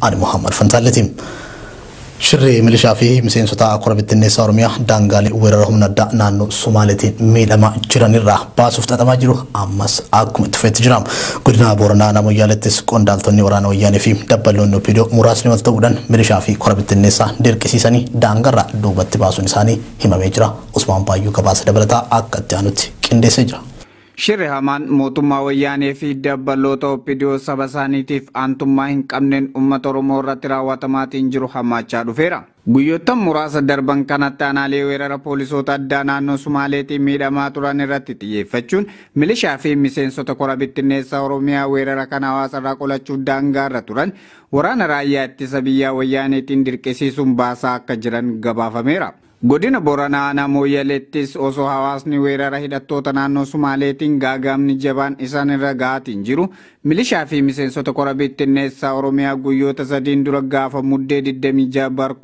Ani Muhammad Fantaalleeti. Shirri milishaa fi miseensota kora bittinneessaa Oromiyaa daangaalee weerara humna addaa naannoo Somaaleetiin miidhamaa jiranirraa baasuuf xaxamaa jiru ammas akkuma itti fufetti jira. Godina Booranaa naannoo Moyyaaleettis qondaaltonni waraana wayyaanee fi dabballoonni OPDO muraasni wal ta'uudhaan milishaa fi kora bittinneessaa dirqisiisanii daangarraa duubatti baasuun isaanii himamee jira. Usmaan Baayyuu gabaasa dabalataa akka itti aanutti qindeessee jira. Shirri hamaan mootummaa wayyaanee fi dabballoota OPDO saba isaaniitiif aantummaa hin qabneen uummata Oromoo irratti raawwatamaatiin jiru hammaachaa dhufeera. Guyyoottan muraasa darban kanatti aanaalee weerara poolisoota addaa naannoo Sumaaleetiin miidhamaa turan irratti xiyyeeffachuun milishaa fi miseensota kora bittinneessaa Oromiyaa weerara kana hawaasarraa qolachuuf daangaarra turan waraana raayyaa ittisa biyyaa wayyaaneetiin dirqisiisuun baasaa akka jiran gabaafameera. Godina Booranaa aanaa Mooyyaleettis osoo hawaasni weerara hidhattoota naannoo Sumaaleetiin gaagaamni jabaan isaan irra ga'aatiin jiru milishaa fi miseensota kora bittinneessaa Oromiyaa guyyoota sadiin dura gaafa muddee 26 bara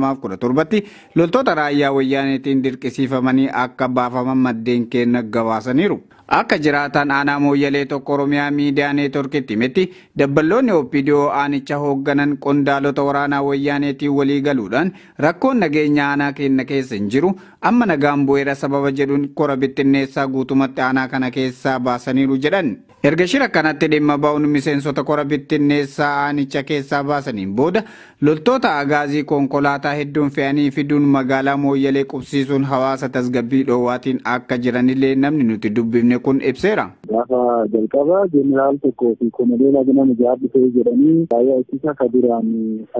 2017tti loltoota raayyaa wayyaaneetiin dirqisiifamanii akka baafaman maddeen keenya gabaasaniiru. Akka jiraataan aanaa Mooyyalee tokko Oromiyaa miidiyaa neetworkitti himetti dabballoonni OPDO aanicha hoogganan qondaalota waraanaa wayyaaneetiin walii galuudhaan rakkoon nageenya aanaa keenya keessa hin jiru amma nagaan bu'eera sababa jedhuun kora bittinneessaa guutumatti aanaa kana keessaa baasaniiru jedhan. Erga shira kanatti dhimma ba'uun miseensota kora bittinneessaa aanicha keessaa baasaniin booda loltoota agaazii konkolaataa hedduun fe'anii fiduun magaalaa Mooyyalee qubsiisuun hawaasa tasgabbii dhoowwaatiin akka jiranillee namni nuti dubbifne kun ibseera. Gaafa jalqaba jeneraal tokkoo fi koloneel Aginam Jaab dhufee jedhanii raayyaa ittisa ka duraan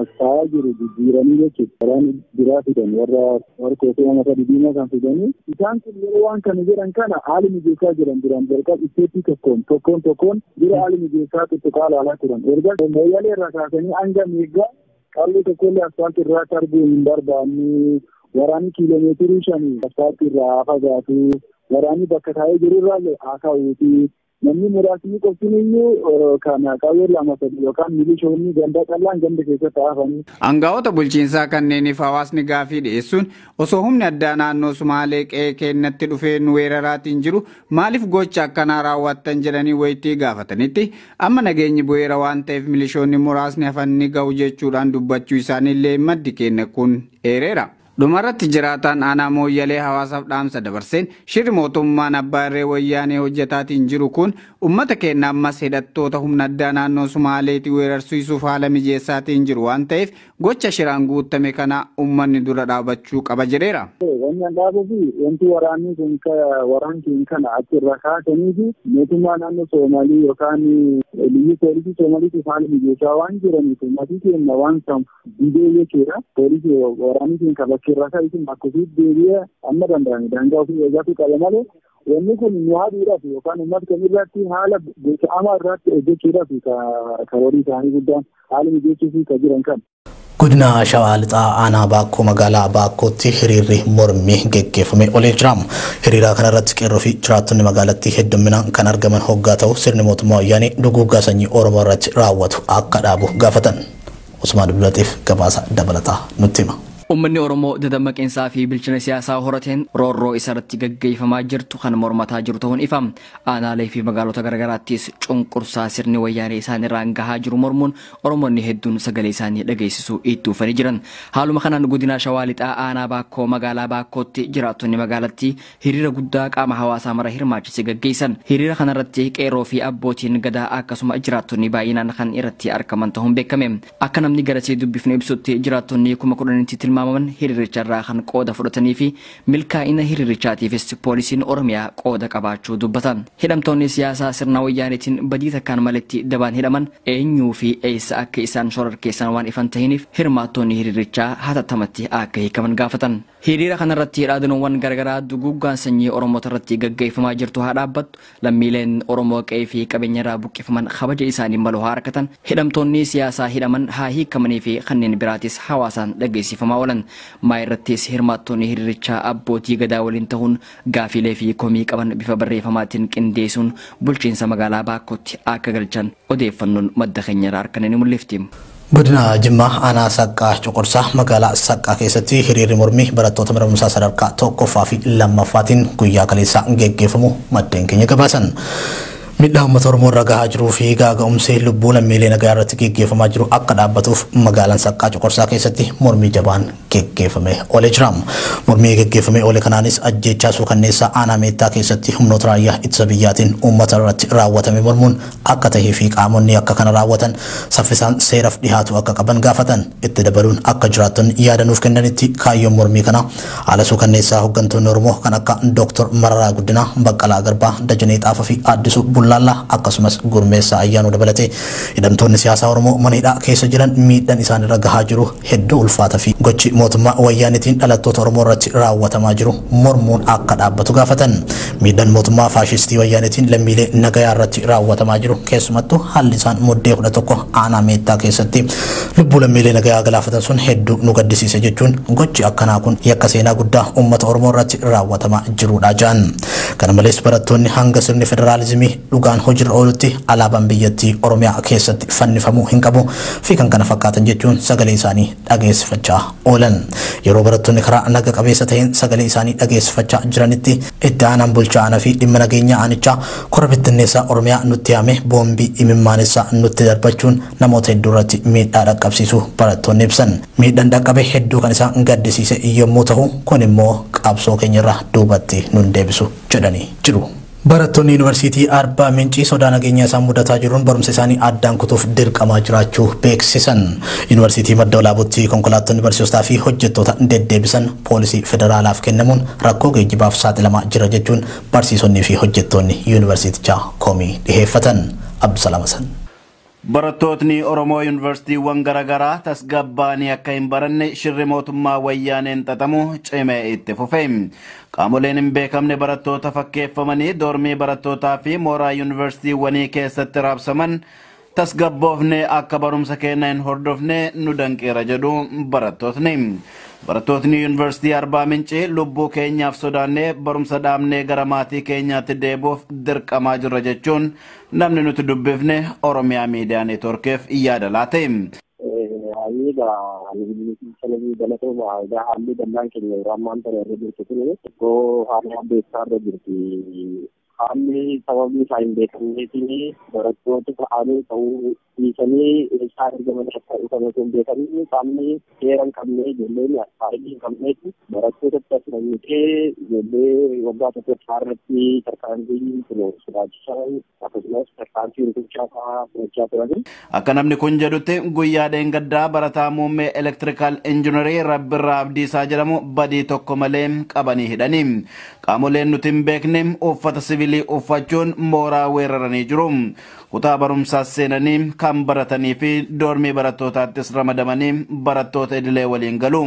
as taa'aa jiru jijjiiranii jechuudha. Karaan biraa fidan warra warqee fi nama didiimaa kan fidanii isaan kun yeroo waan kana jedhan kana haali mijeessaa jiran duraan jalqaba isteetii tokkoon tokkoon tokkoon dura haali mijeessaa tuttuqaa ilaalaa turan. Erga Mooyyalee irraa kaasanii hanga Meeggaa qalli tokkollee asfaaltii irraa arguu hin barbaannu. Waraanni kiiloomeetirii 5 asfaaltii irraa fagaatu. Waraanni bakka taa'ee jiru irraa haa ka'uuti. Namni muraasni qoftiin iyyuu kana qawwee 2 3 yookaan milishoonni ganda qallaan ganda keessatti hafanii. Aangaa'ota bulchiinsaa kanneeniif hawaasni gaafii dhiyeessuun osoo humni addaa naannoo Sumaalee qe'ee keenyatti dhufee nu weeraraatiin jiru maaliif gocha akkanaa raawwattan jedhanii wayitii gaafatanitti amma nageenyi bu'eera waan ta'eef milishoonni muraasni hafan ni ga'u jechuudhaan dubbachuu isaaniillee maddi keenya kun eereera. Dhumarratti jiraataan aanaa Mooyyalee hawaasaaf dhaamsa dabarseen shirri mootummaan abbaa irree wayyaanee hojjetaatiin jiru kun uummata keenya ammas hidhattoota humna addaa naannoo Sumaaleetii weerarsiisuuf haala mijeessaatiin jiru waan ta'eef gocha shiraan guutame kana uummanni dura dhaabachuu qaba jedheera. Wanni an dhaabuu fi wanti waraanni kun waraan kana achirra kaasanii fi mootummaa naannoo Soomaalii yookaan biyyi poolisii Soomaaliitiif haala mijeessaa waan jiraniif uummatni keenya waan san didee jechuudha. Poolisii waraanni kun kan bakka irraa ka'e bakka ofiif deebi'ee amma danda'ame daangaa ofii eeggachuu qaba malee wanni kun nu haadhuudhaaf yookaan uummata keenya irratti haala gocha hamaa irratti hojjechuudhaaf karoorii isaanii guddaan haala mijeessuu fi jiran kana. Godina Shawaa Lixaa aanaa Baakkoo magaalaa Baakkootti hiriirri mormii geggeeffame olee jira. Hiriira kanarratti qeerroo fi jiraattonni magaalattii hedduminaan kan argaman hoggaa ta'u sirni mootummaa wayyaanee duguuggaa sanyii Oromoo irratti raawwatu akka dhaabu gaafatan. Usmaan Abdulaxiif gabaasa dabalataa nutti hima. Uummanni Oromoo dadammaqinsaa fi bilchina siyaasaa horateen roorroo isarratti gaggeeffamaa jirtu kan mormataa jiru ta'uun ifa. Aanaalee fi magaalota garaagaraattis cunqursaa sirni wayyaanee isaan irraan gahaa jiru mormuun Oromoonni hedduun sagalee isaanii dhageessisuu itti ufanii jiran. Haaluma kanaan godina Shawaa Lixaa aanaa Baakkoo magaalaa Baakkootti jiraattonni magaalattii hiriira guddaa qaama hawaasaa mara hirmaachise gaggeessan. Hiriira kanarratti qeerroo fi abbootiin gadaa akkasuma jiraattonni baay'inaan kan irratti argaman ta'uun beekame. Akka namni garasii dubbifnu ibsutti jiraattonni 10,000tti tilmaamaman hiriiricharraa kan qooda fudhatanii fi milkaa'ina hiriirichaatiifis poolisiin Oromiyaa qooda qabaachuu dubbatan. Hidhamtoonni siyaasaa sirna wayyaaneetiin badii takkaan maletti dabaan hidhaman eenyuu fi eessa akka isaan shororkeessan waan ifan tahiniif hirmaattoonni hiriirichaa hatattamatti akka hiikaman gaafatan. Hiriira kanarratti dhaadanoowwan garaagaraa duguuggaan sanyii Oromoota irratti gaggeeffamaa jirtu haa dhaabbattu, lammiileen Oromoo qe'ee fi qabeenya irraa buqqifaman kabaja isaanii malu haa harkatan, hidhamtoonni siyaasaa hidhaman haa hiikamanii fi kanneen biraatis hawaasaan dhageessifamaa oolan. Maa irrattis hirmaattoonni hiriirichaa abbootii gadaa waliin ta'uun gaafiilee fi komii qaban bifa barreeffamaatiin qindeessuun bulchiinsa magaalaa Baakkootti akka galchan odeeffannoon madda keenya irraa harkan ni mul'ifti. Godina Jimmaa aanaa Saqqaa Coqorsaa magaalaa Saqqaa keessatti hiriirri mormii barattoota mana barumsaa sadarkaa 1ffaa fi 2ffaatiin guyyaa kaleessaa geggeeffamu maddeen keenya gabaasan. Miidhaa uummata Oromoo irra gahaa jiruu fi gaaga'umsi lubbuu lammiilee nagaa irratti geggeeffamaa jiru akka dhaabbatuuf magaalaan Saqqaa Coqorsaa keessatti mormii jabaan geggeeffamee oolee jira. Mormii geggeeffamee oole kanaanis ajjeechaa suukanneessaa aanaa Meettaa keessatti humnoota raayyaa ittisa biyyaatiin uummata irratti raawwatame mormuun akka tahee fi qaamonni akka kana raawwatan saffisaan seeraaf dhihaatu akka qaban gaafatan. Itti dabaluun akka jiraattonni yaada nuuf kennanitti kaayyoon mormii kana haala suukanneessaa hooggantoonni Oromoo kan akka Dooktor Mararaa Guddinaa, Baqqalaa Garbaa, Dajanee Xaafaa fi Addisuu Bullaallaa akkasumas Gurmeessaa Ayyaanuu dabalatee hidhamtoonni siyaasaa Oromoo mana hidhaa keessa jiran miidhaan isaan irra gahaa jiru hedduu ulfaataa fi gochi mootummaa wayyaanitiin dhalattoota Oromoo irratti raawwatamaa jiru mormuun akka dhaabbatu gaafatan. Miidhaan mootummaa faashistii wayyaanitiin lammiilee nagayaa irratti raawwatamaa jiru keessumattuu haalli isaan muddee 11 aanaa Meettaa keessatti lubbuu lammiilee nagayaa galaafatan sun hedduu nu gaddisiise jechuun gochi akkanaa kun yakka seenaa guddaa uummata Oromoo irratti raawwatamaa jirudha jedhan. Kana malees barattoonni hanga sirni federaalizimii dhugaan hojiirra oolutti alaabaan biyyattii Oromiyaa keessatti fannifamuu hin qabu fi kan kana fakkaatan jechuun sagalee isaanii dhageessifachaa oolan. Yeroo barattoonni karaa naga qabeessa ta'een sagalee isaanii dhageessifachaa jiranitti itti aanaan bulchaa aanaa fi dhimma nageenyaa aanichaa kora bittinneessaa Oromiyaa nutti yaame boombii imimmaanessaa nutti darbachuun namoota hedduu irratti miidhaa dhaqqabsiisuu barattoonni ibsan. Miidhaan dhaqqabe hedduu kan isaan gaddisiise yommuu ta'u kun immoo qabsoo keenyarraa duubatti nun deebisu jedhanii jiru. Barattoonni Yuunivarsiitii Arbaa Mincii sodaa nageenya isaan mudataa jiruun barumsa isaanii addaan kutuuf dirqamaa jiraachuu beeksisan. Yuunivarsiitii Madda Walaabuutti konkolaattonni barsiisotaa fi hojjettoota deddeebisan poolisii federaalaaf kennamuun rakkoo geejjibaaf saaxilamaa jira jechuun barsiisonnii fi hojjettoonni yuunivarsiitichaa komii dhiheeffatan. Abdusalaam Hasan. Barattootni Oromoo yuunivarsiitiiwwan garaagaraa tasgabbaanii akka hin baranne shirri mootummaa wayyaaneen xaxamu cimee itti fufe. Qaamoleen hin beekamne barattoota fakkeeffamanii doormii barattootaa fi mooraa yuunivarsiitiiwwanii keessatti raabsaman tasgabboofne akka barumsa keenya hin hordofne nu danqeera jedhu barattootni. Barattootni yuunivarsiitii Arbaa Mincii lubbuu keenyaaf sodaannee barumsa dhaabnee gara maatii keenyaatti deebi'uuf dirqamaa jirra jechuun namni nuti dubbifne Oromiyaa Miidiyaa Neetwoorkiif yaada laate. Haalli dallaan keenya yeroo ammaan tana irra jirtu kun xiqqoo haala beekaa irra jirti. Haalli sababni isaa hin beekamneetiin barattoota ta'anii ta'uu dhiisanii isaan ergaman akka dhufan osoo hin beekamin qaamni seera hin qabne ijoolleen faayidii hin qabneetu barattoota tasnamtee ijoollee waggaa tokkoffaa irratti tarkaanfii kun sodaachisaa akkasumas tarkaanfii rukuchaa fa'aa fudhachaa turani. Akka namni kun jedhutti guyyaa dheengaddaa barataa muummee elektirikaal injiinarii Rabbirraa Abdiisaa jedhamu badii tokko malee qabanii hidhani. Qaamoleen nuti hin beekne uffata siviilii uffachuun mooraa weeraranii jiru. Kutaa barumsaas seenanii kan baratanii fi doormii barattootaattis ramadamanii barattoota idilee waliin galu.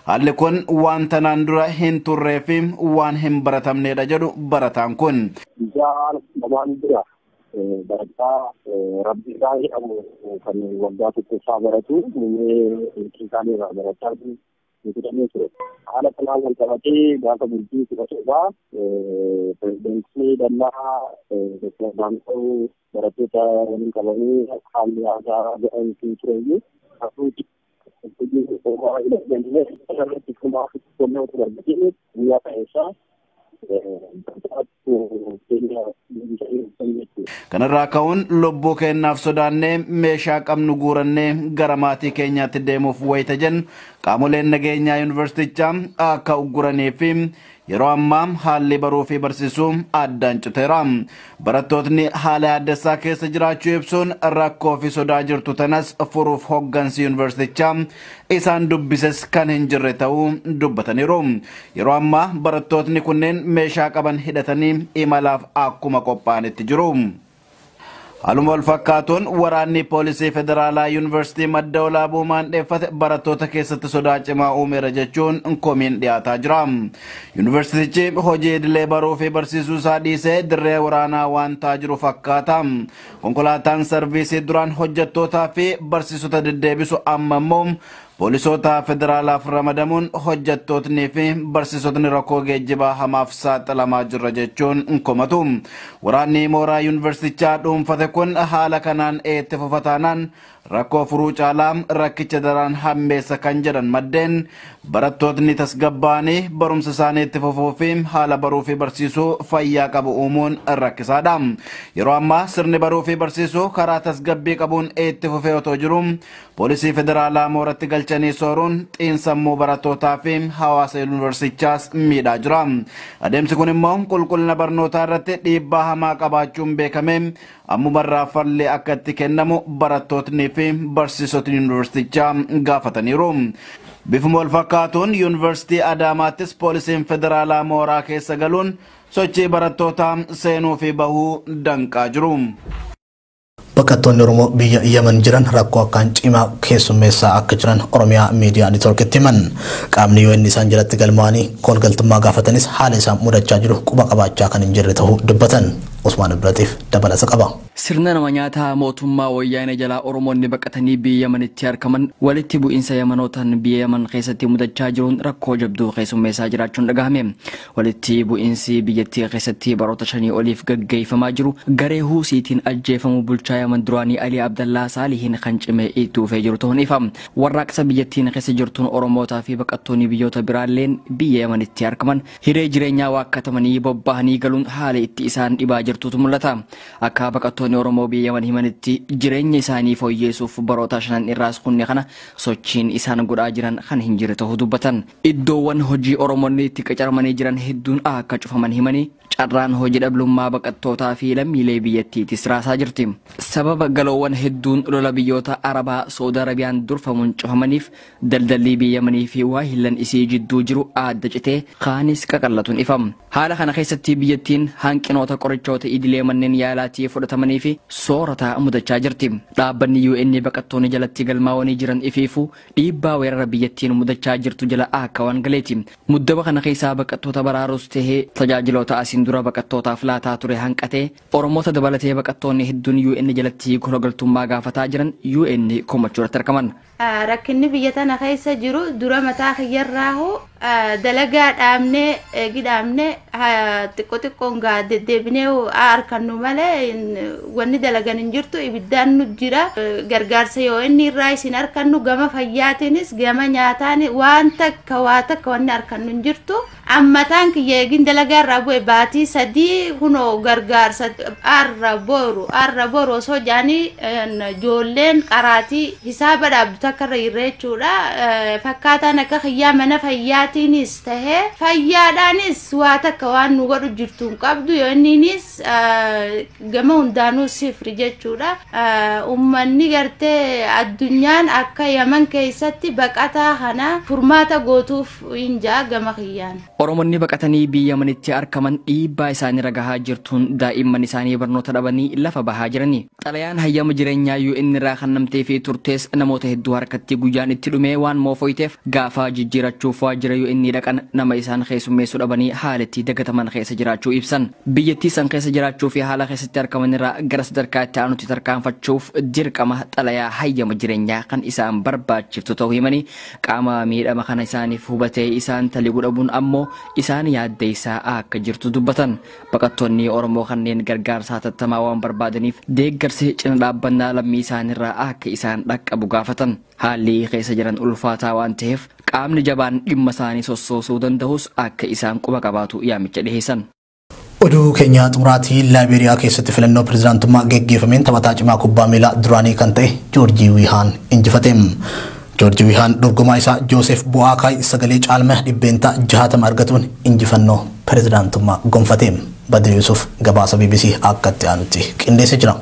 Haalli kun waan tanaan dura hin turree fi waan hin baratamnedha jedhu barataan kun. Guyyaa lamaan dura barataa Rabbirraa jedhamu kan waggaa tokkoffaa baratu muummee elektirikaalii irraa barachaa jiru jedhamee ture. Haala kanaan wal qabatee gaafa bultii 17 pirezidaantii dallaa Dr. Daamxoo barattoota waliin qabanii haalli haasaa jedhamtu ture iyyuu guyyaa ka'eessaa Kanarraa ka'uun lubbuu keenyaaf sodaannee meeshaa qabnu guurannee gara maatii keenyaatti deemuuf wayita jennu qaamoleen nageenyaa yuunivarsiitichaa akka ugguranii fi yeroo ammaa haalli baruu fi barsiisuu addaan citeera. Barattootni haala yaaddessaa keessa jiraachuu ibsuun rakkoo fi sodaa jirtu tanas furuuf hoggansi yuunivarsiitichaa isaan dubbises kan hin jirre ta'uu dubbataniiru. Yeroo ammaa barattootni kunneen meeshaa qaban hidhatanii imalaaf akkuma qophaa'anitti jiru. Haaluma wal fakkaatuun waraanni poolisii federaalaa yuunivarsiitii Madda Walaabuu maandheeffate barattoota keessatti sodaa cimaa uumeera jechuun komiin dhiyaataa jira. Yuunivarsiitichi hojii idilee baruu fi barsiisuu isaa dhiisee dirree waraanaa waan ta'aa jiru fakkaata. Konkolaataan sarviisii duraan hojjettootaa fi barsiisota deddeebisu amma immoo poolisoota federaalaaf ramadamuun hojjettootnii fi barsiisotni rakkoo geejjibaa hamaaf saaxilamaa jirra jechuun komatu. Waraanni mooraa yuunivarsiitichaa dhuunfate kun haala kanaan itti fufataanaan rakkoo furuu caalaa rakkicha daran hammeessa kan jedhan maddeen barattootni tasgabbaa'anii barumsa isaanii itti fufuu fi haala baruu fi barsiisuu fayyaa qabu uumuun rakkisaadha. Yeroo ammaa sirni baruu fi barsiisuu karaa tasgabbii qabuun itti fufee otoo jiru poolisii federaalaa mooratti galchanii sooruun xiinsammuu barattootaa fi hawaasa yuunivarsiitichaas miidhaa jira. Adeemsi kun immoo qulqullina barnootaa irratti dhiibbaa hamaa qabaachuun beekame ammumarraa falli akka itti kennamu barattootnii fi barsiisotni yuunivarsiitichaa gaafataniiru. Bifuma wal fakkaatuun yuunivarsiitii Adaamaattis poolisiin federaalaa mooraa keessa galuun sochii barattootaa seenuu fi bahuu danqaa jiru. Baqattoonni Oromoo biyya Yemen jiran rakkoo akkaan cimaa keessummeessaa akka jiran Oromiyaa Miidiyaa Neetwoorkitti himan. Qaamni UN isaan jalatti galmaa'anii koolgaltummaa gaafatanis haala isaan mudachaa jiru quba qabaachaa kan hin jirre ta'uu dubbatan. Usmaan Abdulatiif dabalata qaba. Sirna nama nyaataa mootummaa wayyaanee jalaa Oromoonni baqatanii biyya Yemenitti argaman walitti bu'iinsa Yemenootaan biyya Yemen keessatti mudachaa jiruun rakkoo jabduu keessummeessaa jiraachuun dhagahame. Walitti bu'iinsi biyyattii keessatti baroota 5 oliif gaggeeffamaa jiru garee Huusiitiin ajjeefamuu bulchaa Yemen duraanii Alii Abdallaa Saalihiin kan cimee itti dhufee jiru ta'uun ifa. Warraaqsa biyyattiin keessa jirtuun Oromootaa fi baqattoonni biyyoota biraalleen biyya Yemenitti argaman hiree jireenyaa waakkatamanii bobba'anii galuun haala itti isaan dhibaa jirtutu mul'ata. Akka baqattoonni Oromoo biyya Yemen himanitti jireenya isaanii fooyyeessuuf baroota 5 irraas kunne kana sochiin isaan godhaa jiran kan hin jirre ta'uu dubbatan. Iddoowwan hojii Oromoonni itti qacaramanii jiran hedduun akka cufaman himanii carraan hojii dhabdummaa baqattootaa fi lammiilee biyyattiitis raasaa jirti. Sababa galoowwan hedduun lola biyyoota Arabaa Saudi Arabiyaan durfamuun cufamaniif daldalli biyya Yemanii fi waa hillan isii jidduu jiru adda citee kaanis qaqallatuun ifam. Haala kana keessatti biyyattiin hanqinoota qorichoota idilee manneen yaalaatii fudhatamanii fi soorataa mudachaa jirti. Dhaabbanni UN baqattoonni jalatti galmaa'anii jiran ifiifuu dhiibbaa weerara biyyattiin mudachaa jirtu jala akka waan galeeti. Muddaba kana keessaa baqattoota baraarus tahee tajaajiloota asiin dura baqattootaaf laataa ture hanqatee Oromoota dabalatee baqattoonni hedduun UN jalatti kologaltummaa gaafataa jiran UN komachuu irratti argaman. Rakkinni biyya tana keessa jiru dura mataa kiyyarraahu dalagaa dhaabnee gidhaabnee xiqqoo xiqqoon gaa deddeebinee harkannu malee wanni dalagan hin jirtu ibiddaan nu jira gargaarsa yoo inni irraa isin harkannu gama fayyaatiinis gama nyaataan waan takka waa takka wanni harkannu hin jirtu. Ammataan kiyya eegin dalagaa irraa bu'e baatii 3 kunoo gargaarsa arra boru osoo jaanii ijoolleen qaraatii hisaaba dhaabdu takka irra jirra jechuudha. Fakkaataan akka kiyyaa mana fayyaatiinis tahee fayyaadhaanis waa takka waan nu godhu jirtu hin qabdu yoo inniinis gama hundaanuu sifri jechuudha. Uummanni gartee addunyaan akka Yaman keessatti baqataa kana furmaata gootuuf hin jaa gama kiyyaan. Oromoonni baqatanii biyya Yemenitti argaman dhiibbaa isaanii ragahaa jirtuun daa'imman isaanii barnoota dhabanii lafa bahaa jirani. Xalayaan hayyama jireenyaa UN irraa kennamtee fi turtees namoota hedduu harkatti guyyaan itti dhumee waan moofoyteef gaafa jijjiirachuuf waajjira UN dhaqan nama isaan keessummeessuu dhabanii haala itti dagataman keessa jiraachuu ibsan. Biyyattii san keessa jiraachuu fi haala keessatti argaman irraa gara sadarkaa itti aanutti tarkaanfachuuf dirqama xalayaa hayyama jireenyaa kan isaan barbaachiftu ta'uu himanii qaama miidhama kana isaaniif hubatee isaan taliguu dhabuun ammoo isaan yaaddeessaa akka jirtu dubbatan. Baqattoonni Oromoo kanneen gargaarsa hatattamaa waan barbaadaniif deeggarsi cina dhaabbannaa lammii isaaniirraa akka isaan dhaqqabu gaafatan. Haalli keessa jiran ulfaataa waan ta'eef qaamni jabaan dhimma isaanii sossoosuu danda'us akka isaan quba qabaatu yaamicha dhiheessan. Oduu keenya xumuraatii Laayibeeriyaa keessatti filannoo pirezidaantummaa geggeeffameen taphataa cimaa kubbaa miilaa duraanii kan ta'e Joorjii Wiihaan injifate. Joorjii Wiihaan dorgomaa isaa Joosef Bo'aakaay sagalee caalmaa 60% argatuun injifannoo pirezidaantummaa gonfate. Badri Yusuf gabaasa BBC akka itti aanutti qindeessee jira.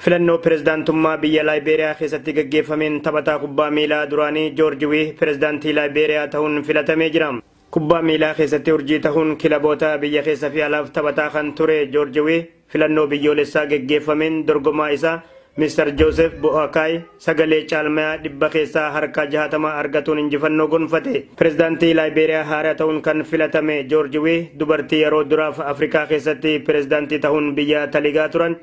Filannoo pirezidaantummaa biyya Laayibeeriyaa keessatti gaggeeffameen taphataa kubbaa miilaa duraanii Joorji Wiih pirezidaantii Laayibeeriyaa ta'uun filatamee jira. Kubbaa miilaa keessatti urjii ta'uun kilaboota biyya keessa fi alaaf taphataa kan ture Joorji Wiih filannoo biyyoolessaa gaggeeffameen dorgomaa isaa Mr. Joseph Boakai sagalee caalmaa 60% argatuun injifannoo gonfate. Pirezidaantii Laayibeeriyaa haaraa ta'uun kan filatame Joorji Wiih dubartii yeroo duraaf Afrikaa keessatti pirezidaantii ta'uun biyya taligaa turan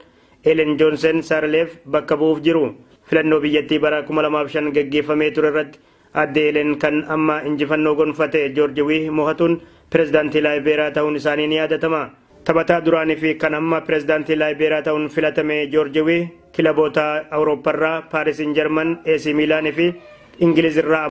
Ellen Johnson Sirleaf bakka bu'uuf jiru. Filannoo biyyattii bara 2005 gaggeeffamee ture irratti adde Ellen kan amma injifannoo gonfate Joorji Wiih mo'atuun pirezidaantii Laayibeeriyaa ta'uun isaanii ni yaadatama. Taphataa duraanii fi kan amma pirezidaantii Laayibeeriyaa ta'uun filatame Joorji Wiih Kilaboota Awurooppaarraa Paaris Saint Germain, AC Milan fi Ingiliz irraa